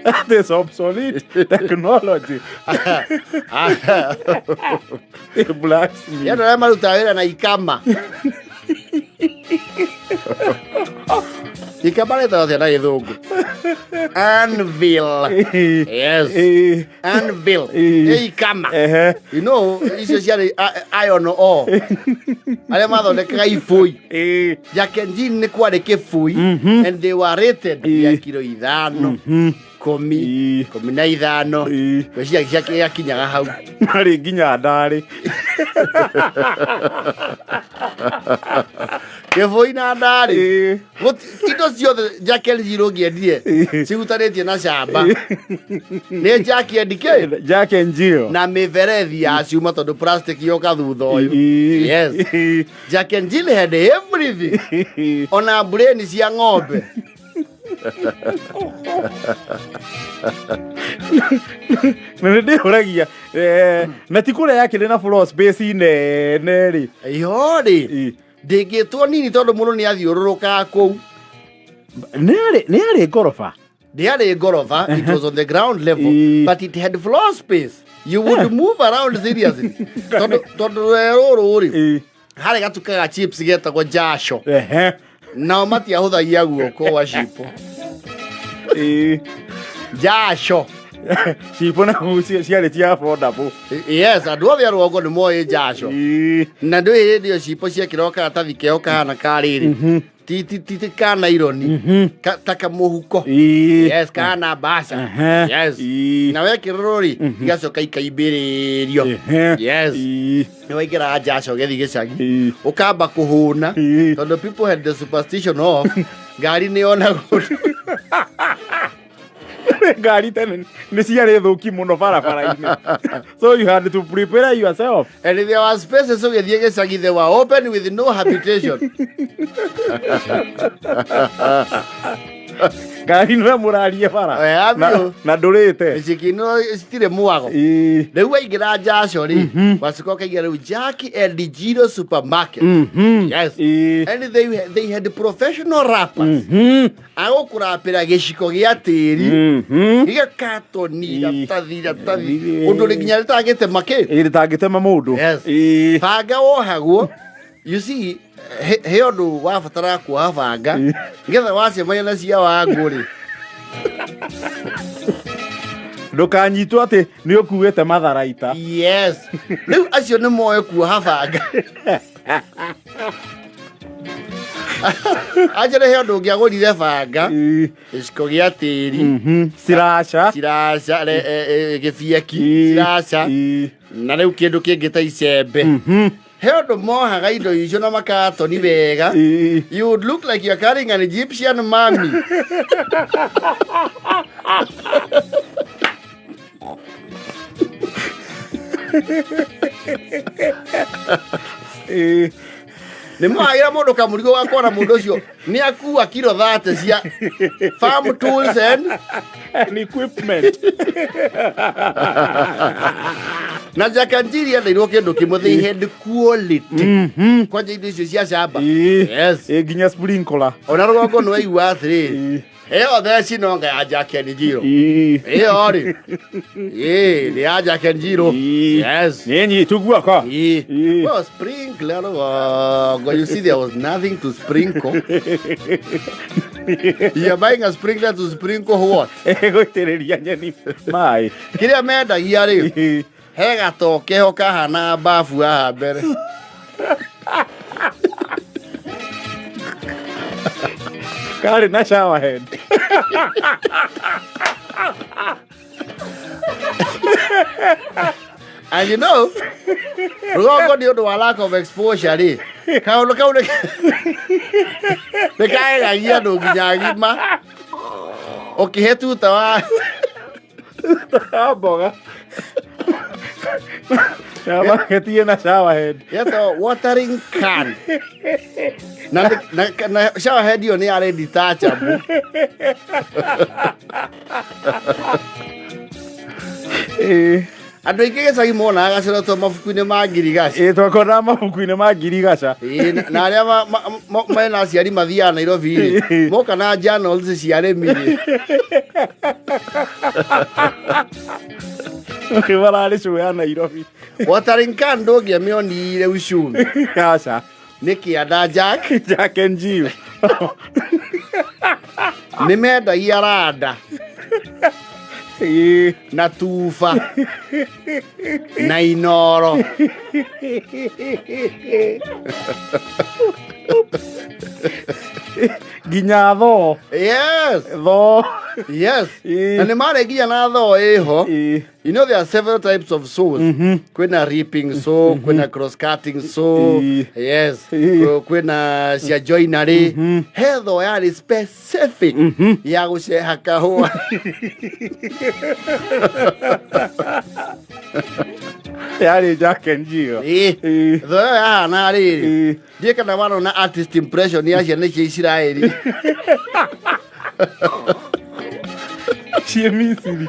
That is obsolete technology. Blacksmith. Andũ arĩa marutaga wĩra na ikama. Ikama rĩtagwo atĩa na gĩthũngũ? Anvil. Yes. Anvil. Nĩ ikama. Icio ciarĩ iron ore. Arĩa mathondekaga ibũi. Jack and Jill nĩ kwarĩ kĩbui and they were rated ya kiro 5, 10, 15. Ngwĩciria gĩakinyaga hau. Marĩ nginya ndarĩ. Kĩbui na ndarĩ. Indo ciothe Jack and Jill ũngĩendire cihutanĩtie na camba. Nĩ Jack and kĩ? Jack and Jill. Na mĩberethi ya cuma tondũ plastic yoka thutha ũyũ. Yes. Jack and Jill had everything. Ona mbureni cia ng'ombe. Na nĩ ndĩyũragia na ti kũrĩa yakĩrĩ na floor space nene rĩ. Yo rĩ, ndĩngĩtwo nini tondũ mũndũ nĩ athiũrũrũkaga kũu. Nĩ yarĩ ngoroba. Ndĩarĩ ngoroba, it was on the ground level, but it had floor space. You would move around seriously. Tondũ rũrũ rĩ, harĩ gatuka ga chips getagwo Jasho. Nao matiahũthagia guoko gwa cipo. Jasho. Cibo na ciarĩ cia affordable. Yes, andũ othe a rũgongo nĩ moĩ njaco. Na ndũĩ hĩndĩ ĩyo cipo ciekĩrwo karatathi keho kahana ka rĩrĩ, ti ti ti ti ka naironi, ta kamũhuko. Yes, kahana mbaca. Yes. Na wekĩrĩrwo rĩ, igacoka ikaimbĩrĩrio. Yes. Nĩ waingĩraga njaco ũgĩthiĩ gĩcagi, ũkamba kũhũna, tondũ people had the superstition of ngari nĩ yonagwo. Ngari tene nĩ ciarĩ thũki mũno barabara-inĩ, so you had to prepare yourself. And there were spaces ũgĩthiĩ gĩcagi, they were open with no habitation. Ngari nĩwe mũrarie bara. Eh, na, biũ. Na ndũrĩte. Mĩciĩ ĩno citirĩ mwago. Rĩu waingĩra njaco rĩ, wacoka ũkaingĩra rĩu Jack and Jill supermarket. Yes. And they had professional wrappers agũkũrapĩra gĩciko gĩa tĩri, gĩgakatoni, iratathi iratathi, ũndũ rĩ nginya rĩtangĩtema kĩ. Ĩ, rĩtangĩtema mũndũ. Yes. Banga wohagwo, you see, he ũndũ wabataraga kuoha banga nĩgetha wacemania na cia wangũ rĩ. Ndũkanyitwo atĩ nĩ ũkuĩte matharaita. Yes, rĩu acio nĩ moĩ kuoha banga. Acio nĩ he ũndũ ũngĩagũrire banga, gĩciko gĩa tĩri, Siraca. Ciraca, gĩbieki, ciraca, na rĩu kĩndũ kĩngĩ ta icembe. He ũndũ mohaga indo icio na makatoni wega. You would look like you're carrying an Egyptian mummy. Nĩ mohagĩra mũndũ kamũrigo gakora mũndũ ũcio nĩ akua kiro 30 cia farm tools and equipment. Na Jack and Jill yendeirwo kĩndũ kĩmwe, they had quality kwanja indo icio cia camba. Yes. Ĩ, nginya sprinkler. Ona rũgongo nĩ waigua atĩrĩrĩ, ĩyo theci nonga ya Jack and Jill. Ĩyo rĩ, ĩ nĩ ya Jack and Jill. Yes. Nĩ nyitu guoko. Ĩ. Well, sprinkler rũgongo, you see, there was nothing to sprinkle. You are buying a sprinkler to sprinkle what? Gũitĩrĩria nyeni maĩ. Kĩrĩa mendagia rĩ, he gatokeho kahana babu haha mbere. Karĩ na shower head. And you know, rũgongo nĩ ũndũ wa lack of exposure rĩ, kaũndũ kau nĩ kagegagia andũ nginya agima ũkĩhe tuta wa Ya mboga ya baketi ĩna shower head. Yetagwo watering can, na shower head ĩyo nĩ yarĩ detachable. Andũ aingĩ gĩcagi monaga gacoro to mabuku-inĩ ma ngirigaci. Ĩ, twakonaga mabuku-inĩ ma ngirigaca. Ĩĩ, na arĩa mena aciari mathiaga Nairobi rĩ, moka na journals cia arĩmi rĩ. Mararĩ show ya Nairobi. Watering can ndũngĩamĩonire uchumi. Aca. Nĩ kĩanda Jack. Jack and Jill. Nĩ mendagia randa na tuba na inoro. Nginya thoo. Yes. Thoo. Yes. Na nĩ marĩ nginya na thoo ĩho. You know, there are several types of saws. Kwĩna ripping saw, kwĩna cross cutting saw. Yes. Kwĩna cia joinery. He thoo yarĩ specific ya gũceha kahũa. Yarĩ Jack and Jill. Ĩĩ. Thoo ĩyo yahana rĩrĩ. Ndiĩ kana wanona artist impression ya ciana cia Isiraeli. Ciĩ Misiri.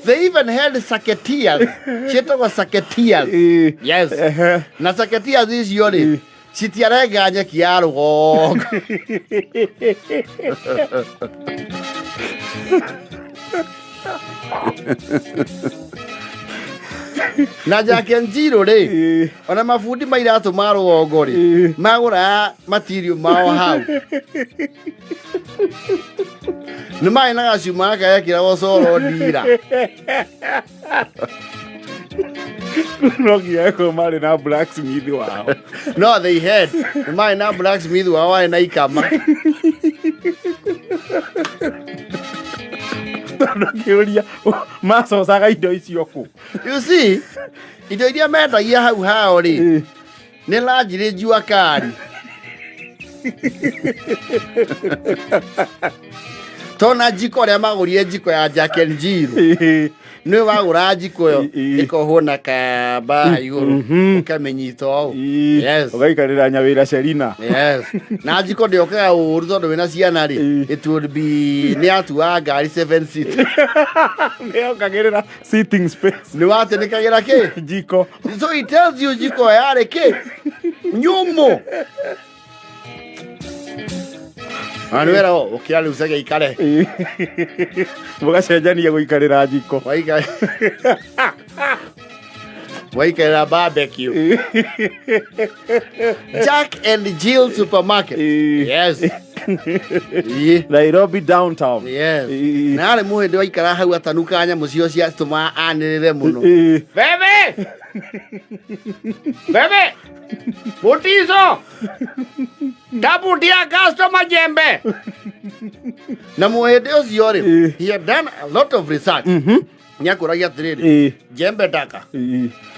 They even had saketias. Ciĩtagwo saketias. Yes. Na saketias icio rĩ, citiarenga nyeki ya rũgongo. Na Jack and Jill rĩ, ona mabundi ma iratũ ma rũgongo rĩ, magũraga matirio mao hau. Nĩ marĩ na gacuma gaka gekĩragwo coro ndira. No nginya ĩkorwo marĩ na blacksmith wao. No, they had. Nĩ marĩ na blacksmith wao warĩ na ikama. Tondũ kĩũria macocaga indo icio kũ? You see, indo iria mendagia hau hao rĩ, nĩ lanjirĩ jua kari. Tona njiko ũrĩa magũrire njiko ya Jack and Jill. Nĩ wagũra njiko ĩyo ĩkohwo na kamba igũrũ, ũkamĩnyita ũũ. Yes. Ũgaikarĩra nyawĩra Sherina. Yes. Na njiko ndĩokaga ũru tondũ wĩna ciana rĩ, it would be nĩ yatuaga ngari 7 seat. Nĩyongagĩrĩra sitting space. Nĩ watĩnĩkagĩra kĩ? Jiko. So it tells you njiko yarĩ kĩ? Nyũmũ. Na nĩ wera ũkĩra rĩu cege ikare. Mũgacenjania gũikarĩra njiko. Waika. Waikarĩra barbecue. Jack and Jill supermarket. Yes. Ĩĩ. Nairobi downtown. Yes. Na arĩ mũhĩndĩ waikara hau atanukaga nyamũ cio ciatũmaga anĩrĩre mũno. Bebe! Bebe! Mutiso! Tabutia customer jembe! Na mũhĩndĩ ũcio rĩ, he had done a lot of research. Nĩ akũragia atĩrĩrĩ, jembe taka.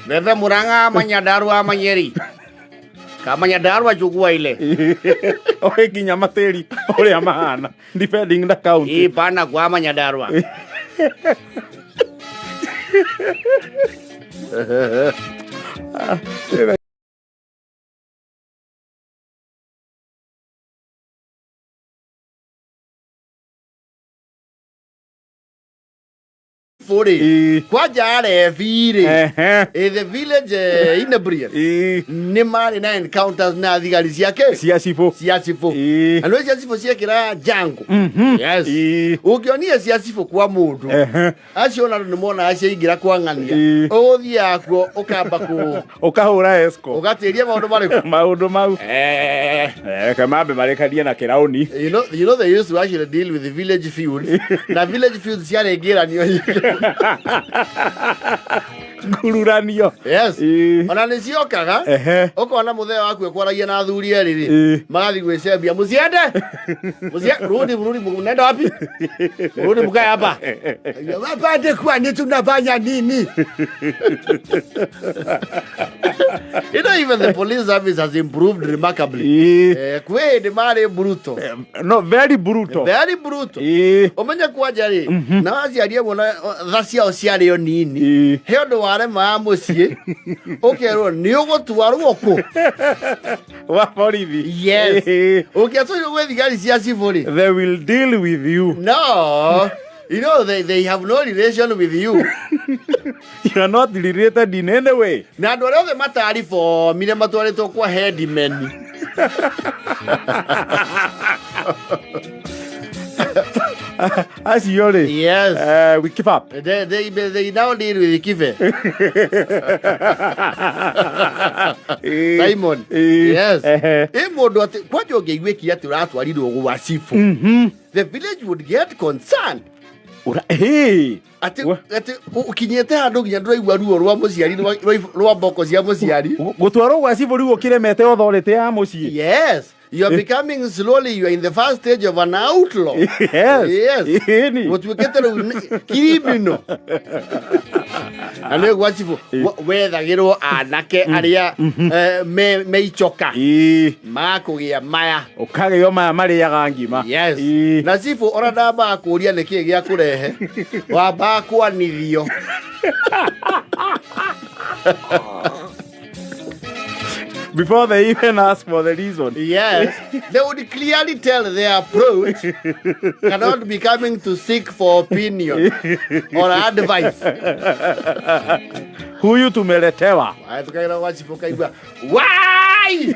Bebe Murang'a ama Nyandarua ama Nyeri. Kama Nyandarua chukua ile. Oĩ nginya matĩri ũrĩa mahana depending na county. Hii pana kwa ama Nyandarua. Rĩ, kwanja arebi rĩ, in the village inebriate nĩ marĩ na encounters na thigari ciake cia cibũ. Cia cibũ. Na nĩ cia cibũ ciekĩra jango. Yes. Ũngĩonire cia cibũ kwa mũndũ, acio ona andũ nĩ monaga ciaingĩra kwa ng'ania. Ũgũthiaga kuo ũkamba kũ Ũkahũra esco. Ũgatĩria maũndũ marĩkũ? Maũndũ mau. Reke mambe marĩkanie na kĩraũni. You know they used to actually deal with the village feuds. Na village feuds ciarĩ ngĩranio nyingĩ. Ngururanio. Yes. Ona nĩ ciokaga. Ũkona mũthee waku ekwaragia na athuri erĩ rĩ, magathiĩ gwĩcembia, mũciende. Mũcie rudi rudi, mnaenda wapi? Rudi mkae hapa. Wapande kwani tunafanya nini? Even the police service has improved remarkably. Kwĩ hĩndĩ marĩ brutal. No, very brutal. Very brutal. Ũmenye kwanja rĩ, na aciari amwe na tha ciao ciarĩ o nini. He ũndũ waremaga mũciĩ, ũkerwo nĩ ũgũtwarwo kũ? Wa borithi. Yes. Ũngĩatwarirwo gwĩ thigari cia cibũ rĩ, they will deal with you. No. They have no relation with you. You are not related in any way. Na andũ arĩa othe mataribomire matwarĩtwo kwa headmen. Acio rĩ. Yes. We keep up. They now deal with Kibe. Simon. Yes. Ĩ mũndũ atĩ kwanja ũngĩiguĩkire atĩ ũratwarirwo gwa cibũ. The village would get concerned. Ura, hey. Atĩ atĩ ũkinyĩte handũ nginya ndũraigua ruo rwa mũciari rwa mboko cia mũciari. Gũtwarwo gwa cibũ rĩu ũkĩremete authority ya mũciĩ. Yes. You are becoming slowly, you are in the first stage of an outlaw. Yes. Yes. Ĩni. Gũtuĩkĩte rĩu criminal. Na nĩ gwa cibũ wethagĩrwo anake arĩa me icoka makũgĩa maya. Ũkagĩo maya marĩaga ngima. Yes. Na cibũ ona ndambaga kũria nĩkĩ gĩa kũrehe, wambaga kwanithio. Before they even ask for the reason. Yes. They would clearly tell their approach cannot be coming to seek for opinion or advice. Huyu tumeletewa. Haya, tukagira gwa cibũ kaigua wai.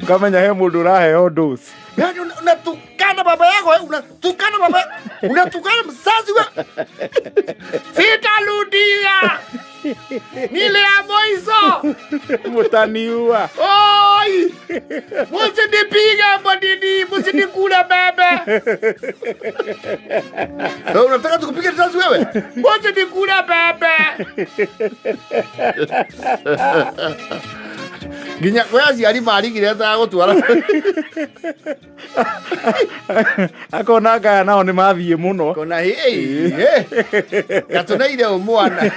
Ukamenya he mũndũ ũraheo dose. Yaani unatukana baba yako, unatukana baba. Unatukana mzazi wa sitarudia nile ya moiso Mutaniua. Oi! Musinipige mbodini, musinikule bebe. Wewe unataka tukupige risasi wewe? Musinikule bebe. Nginya kwĩ aciari marigire etagũtwara. Akona ngaya nao nĩ mathiĩ mũno. Kona hei, gatuneire umwana.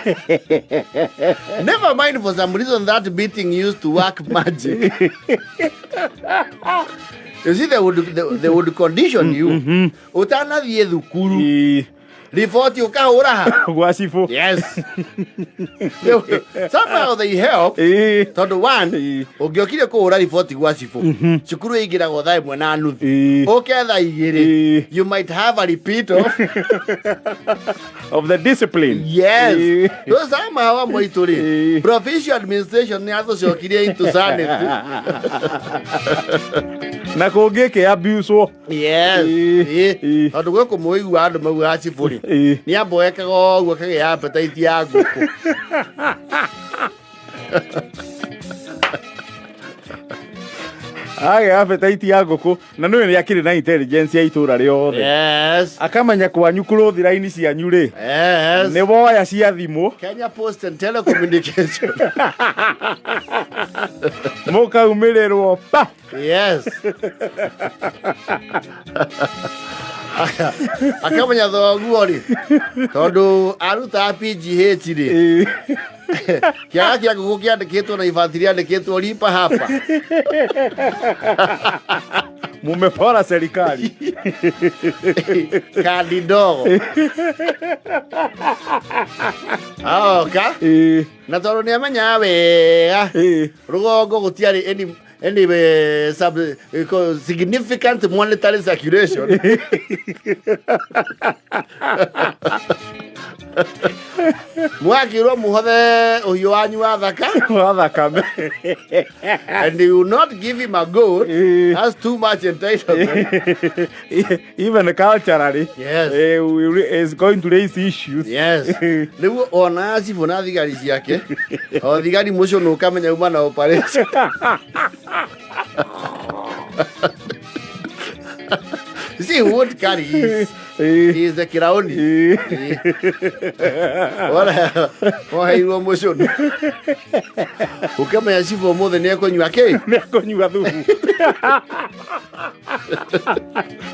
Never mind, for some reason that beating used to work magic. You see, they would condition you. Utanathiĩ thukuru, riboti ũkahũra ha? Gwa cibũ. Yes. Somehow they help. Tondũ one, ũngĩokire kũhũra riboti gwa cibũ, cukuru ĩingĩragwo 1:30. Ũke 2:00, you might have a repeat of Of the discipline. Yes. So somehow amwe aitũ rĩ, provincial administration nĩ atũcokirie into sanity. Na kũngĩ kĩ abuse. Yes. Tondũ gwĩ kũmũigua andũ maugaga cibũ rĩ, nĩ amboekaga ũguo akagĩa appetite ya ngũkũ. Agĩa appetite ya ngũkũ na nĩwe nĩ akĩrĩ na intelligence ya itũra rĩothe. Akamenya kwanyu kũrũthi raini cianyu rĩ, nĩ woya cia thimũ. Kenya Post and Telecommunication. Mũkaumĩrĩrwo pa. Yes. Akamenya thoguo rĩ, tondũ arutaga PGH rĩ, kĩaga kĩa ngũkũ kĩandĩkĩtwo na ibati rĩandĩkĩtwo lipa hapa. Mumepora serikali. Kandi ndogo aoka na tondũ nĩ amenyaga wega rũgongo gũtiarĩ any significant monetary circulation. Mwakĩrwo muhothe ũhiũ wanyu wa thaka wa thakame. And you will not give him a goat. That's too much entitlement. Even culturally, is going to raise issues. Yes, nĩguo ona cibũ na thigari ciake, o thigari mũcio nĩ ũkamenya uma na operation. You see, he won't carry his, he is the kiraoni. Ora oheirwo mũcũnũ ũkamenya cibũ ũmũthĩ nĩ ekũnyua kĩ. Nĩ akũnyua thubu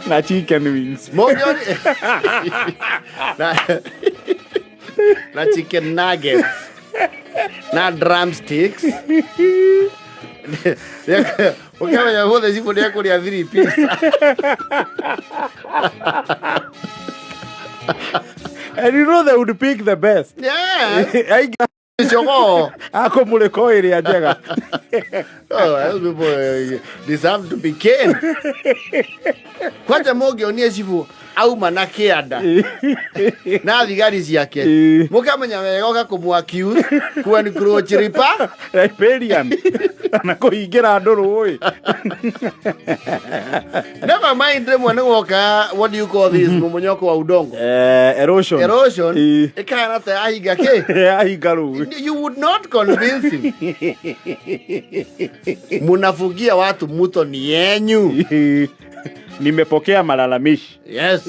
na chicken wings. Mũngĩoni na chicken nuggets na drumsticks, ũkamenya ũmũthĩ cibũ nĩ ekũrĩa three piece. And you know they would pick the best. Yes. Aingĩ Jogoo. Akũmũrĩko ĩrĩa njega. Oh, those people deserve to be caned. Kwanja mũngĩonie cibũ auma na kĩanda na thigari ciake, mũkamenya wega oka kũmũ accuse ku encroach ripa riparian na kũhingĩra andũ rũĩ. Never mind rĩmwe nĩ woka, what do you call this, mũmonyoko wa udongo? Erosion. Erosion. Ĩkahana ta yahinga kĩ. Yahinga rũĩ. You would not convince him munafungia watu muto ni yenyu. Nimepokea malalamishi. Yes.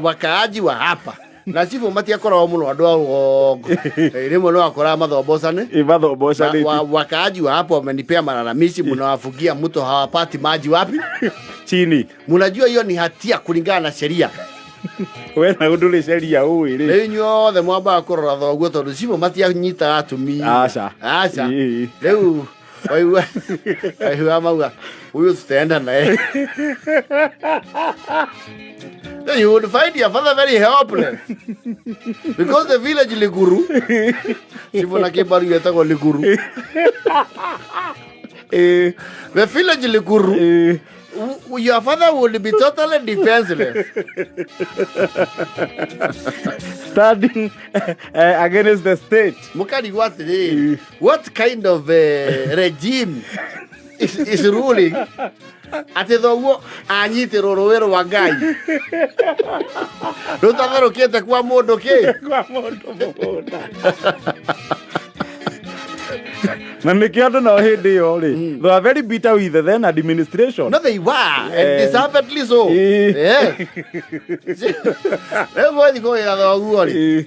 Wakaaji wa hapa na cibũ matiakoragwo mũno andũ a rũgongo. Rĩmwe nĩ wakoraga mathombocane. Mathombocanĩte. Wakaaji wa hapo wamenipea malalamishi, mnawafungia mto, hawapati maji wapi? Chini. Mnajua hiyo ni hatia kulingana na sheria. We na ũndũ sheria ũĩ rĩ. Rĩu inyuothe mwambaga kũrora thoguo tondũ cibũ matianyitaga atumia. Aca. Aca. Rĩu waigua mauga huyu tutaenda naye. Then you would find your father very helpless because the village Liguru, cibũ na kĩmbaru etagwo Liguru, the village Liguru, your father would be totally defenseless. Standing against the state. Mukarigwo atĩrĩrĩ, what kind of regime is ruling? Atĩ thoguo anyitĩrwo rũĩ rwa Ngai rũtatherũkĩte kwa mũndũ kĩ? Kwa mũndũ mũgũnda. Na nĩkĩo andũ nao hĩndĩ ĩyo rĩ, they were very bitter with the then administration. No, they were, and deservedly so. Rĩu mwathiĩ kũgĩra thoguo rĩ,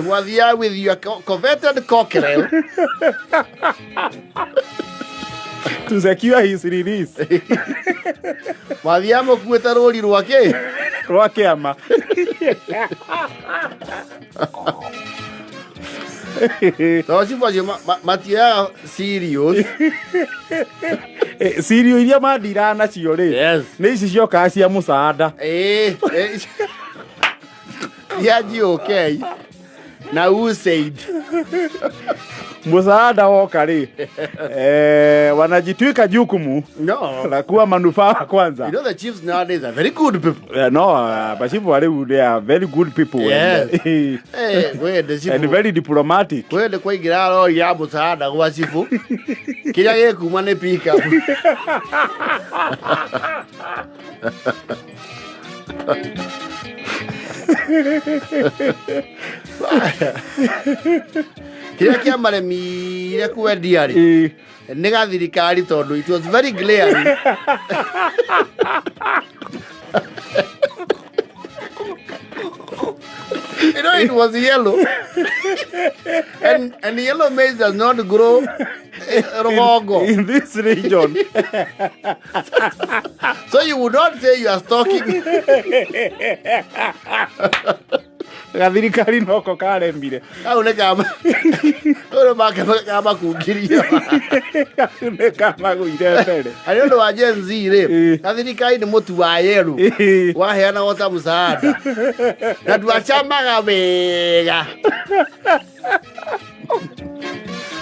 mwathiaga with your coveted cockerel to secure his release. Mwathiaga mũkuĩte rũri rwa kĩ? Rwa kĩama. Tondũ cibũ acio matioyaga serious. Cirio iria mandiraga nacio rĩ, nĩ ici ciokaga cia mũcaada. Ya GOK na USAID. Msaada woka rĩ, wanajitwika jukumu No. la kuwa manufaa kwanza. You know the chiefs nowadays are very good people. No, machifu wa rĩu, they are very good people and, Kwende chifu. and very diplomatic. Kwende kwaingĩra rori ya mũsaada gwa chifu. Kĩrĩa gĩkuma nĩ pick up. Kĩrĩa kĩamaremire kwendia rĩ, nĩ gathirikari, tondũ it was very glaring. It was yellow. And yellow maize does not grow rũgongo. In this region. So you would not say you are stocking. Gathirikari noko karemire. Kau nĩ kama kau nĩ kamakungirie. Nĩ kamagũire mbere. Harĩ ũndũ wa Gen Z rĩ, gathirikari nĩ mũtu wa yerũ waheanagwo ta msaada na ndwacamaga wega,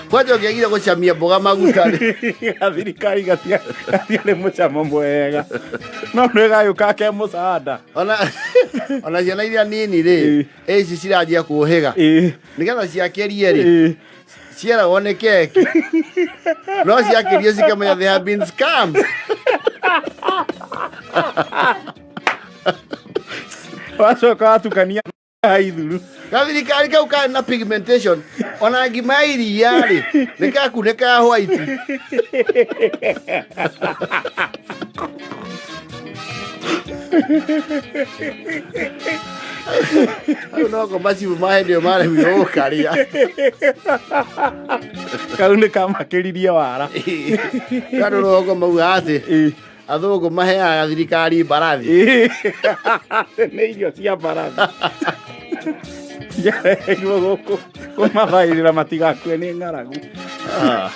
kwanja ũngĩagire gũcamia mboga maguta rĩ. Gathirikari gatiarĩ mũcamo mwega, no nĩ gagĩũka ke mũcaada. Ona ciana iria nini rĩ, ici ciranjia kũhĩga nĩgetha ciakĩrie rĩ, cieragwo nĩ keki, no ciakĩrie cikamenya they have been scammed. Wacoka watukania ithuru. Gathirikari kau karĩ na pigmentation, ona ngima ya iria rĩ, nĩ gakunĩka ya white. Hau noko macibu ma hĩndĩ ĩyo maremirwo gũkarĩa. Kau nĩ kamakĩririe wara. Andũ rũgongo maugaga atĩ athũngũ maheaga thirikari mbarathi. Nĩ irio cia mbarathi ciareheirwo gũkũ kũmathaĩrĩra matigakue nĩ ng'aragu. Ah.